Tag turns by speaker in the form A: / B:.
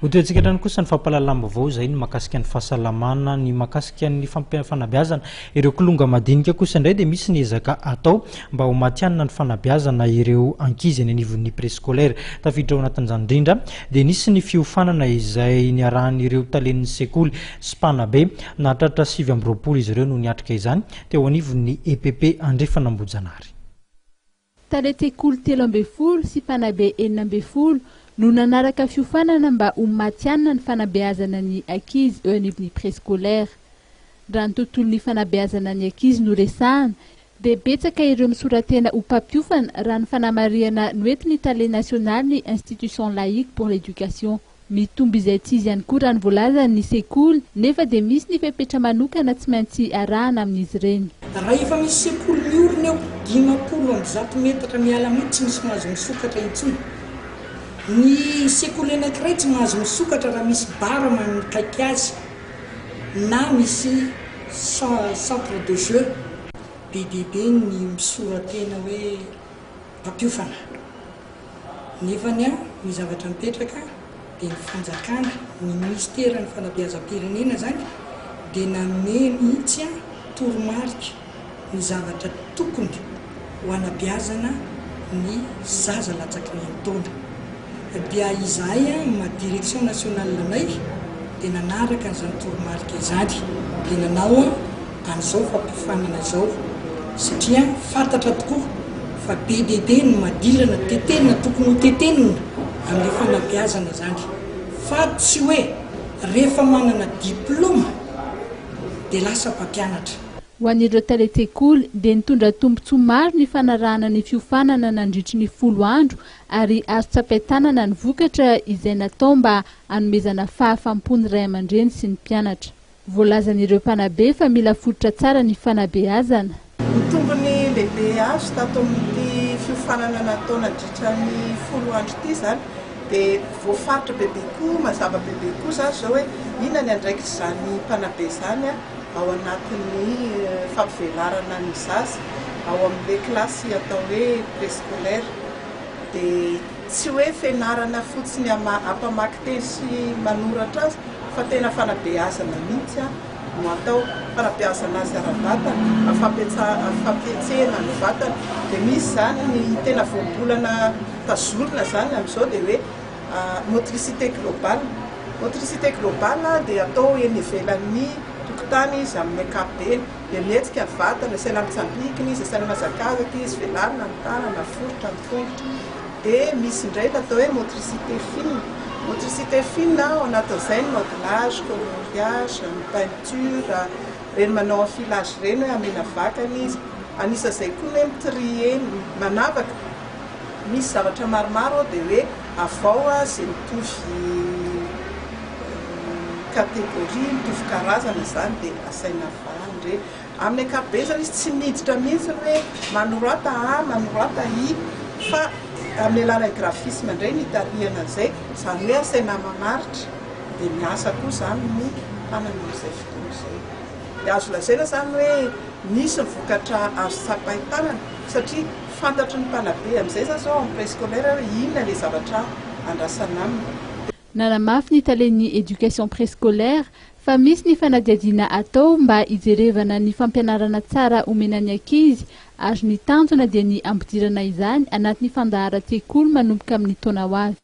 A: Hotohizantsika hatrany kosa ny fampahalalam-baovao izay ny mahakasika ny fahasalamana, ny mahakasika ny fanabeazana ireo kilonga madinika kosa indray dia misy ny ezaka atao mba ho matihanina ny fanabeazana ireo ankizy eny anivon'ny préscolaire. Tafiditra ao anatin'izany indrindra dia nisy ny fiofanana izay niarahan'ireo talen'ny sekoly sy mpanabe. Nahatratra 29 izy ireo no niatrika izany teo anivon'ny EPP Andrefanambohijanahary.
B: Talen-tsekoly 13 sy mpanabe 16 no nanaraka fiofanana mba ho matihanina ny fanabeazana ny ankizy eo anivon'ny préscolaire. Raha ny tontolon'ny fanabeazana ny ankizy no resahana dia betsaka ireo misora-tena ho mpampiofana raha ny fanamarihana noentin'ny tale nasionalin'ny Institution laïque pour l'éducation. Mitombo izay tsy izy ihany koa raha ny voalazany ny sekoly nefa dia misy ny fepetra manokana tsy maintsy arahana amin'izy ireny.
C: Raha efa misy sekoly miorina eo 150 metatra miala amin'io tsy misy mahazo misokatra intsony. Ny sekoly anankiray tsy mahazo misokatra raha misy bar manakaiky azy na misy centre de jeu. Be dia be ny misora-tena hoe mpampiofana. Nefany ny zavatra mipetraka dia ny fanjakana, ny minisiteran'ny fanabeazam-pirenena izany dia nanome mihitsy toromarika ny zavatra tokony ho anabeazana ny zaza latsaky ny enin-taona. Dia izahay maha direction nationale anay dia nanaraka an'izany toromarika izany dia nanao an'izao fampiofanana izao satria fantatra tokoa fa be dia be ny madilana tetenina tokony ho tetenina amin'ilay fanabeazana izany fa tsy hoe rehefa manana diplaoma dia lasa mpampianatra.
B: Ho an'ireo talen-tsekoly dia nitondra tombontsoa maro ny fanarahana ny fiofanana nandritry ny 10 andro ary azo tsapain-tanana ny vokatra izay natao mba hanomezana fahafam-po ny ray aman-dreny sy ny mpianatra. Voalazan'ireo mpanabe fa mila fototra tsara ny fanabeazana.
D: Ny tombony lehibe azo tato amin'ity fiofanana natao nandritra ny 10 andro ity izany dia voafaritra bebe koa, mazava bebe koa izany izao hoe inona ny andraikitr'izany mpanabe izany ao anatin'ny fampivelarana ny zaza ao amin'ilay kilasy atao hoe préscolaire. Dia tsy hoe fianarana fotsiny hampamaky teny sy manoratra azy fa tena fanabeazana mihitsy no atao, fanabeazana azy ara-batana, fampietsehana ny vatana. Dia misy izany ny tena voambolana tazonina izany amin'izao dia hoe motricité globale. Motricité globale dia atao eny ivelan'ny tokotany izy amin'ny ankapobeny, dia mihetsika ny vatana, asaina mitsambikina izy, asaina mihazakazaka izy, velarina ny tanana, aforitra ny tongotra. Dia misy indray ny atao hoe motricité fine. Motricité fine ao anatin'izay ny modelage, coloriage, ny peinture, ireny manao enfilage ireny hoe amena vakana izy. Anisan'izay koa ny hoe mi-trier, manavaka. Misy zavatra maromaro ao dia hoe avao izay mitovy catégorie, mitovy karazana izany dia asaina avahana ireny. Amin'ny ankapobeny izany izy tsy miditra mihitsy ny hoe manorata A, manorata I, fa amin'ny alalan'ny graphisme indray no itarihana an'izay, izany hoe asaina mamaritra dia miasa koa izany ny tanana amin'izay fotoana izay. Dia azo lazaina izany hoe nisy ny vokatra azo tsapain-tanana satria fantatry ny mpanabe amin'izay izany izao ao amin'ny préscolaire hoe inona ilay zavatra andrasana aminy.
B: Nanamafy ny talen'ny Éducation préscolaire fa misy ny fanadihadiana atao mba hijerevana ny fampianarana tsara omena ny ankizy ary ny tanjona dia ny hampidirana izany anatin'ny fandaharan-tsekoly manomboka amin'ny taona ho avy.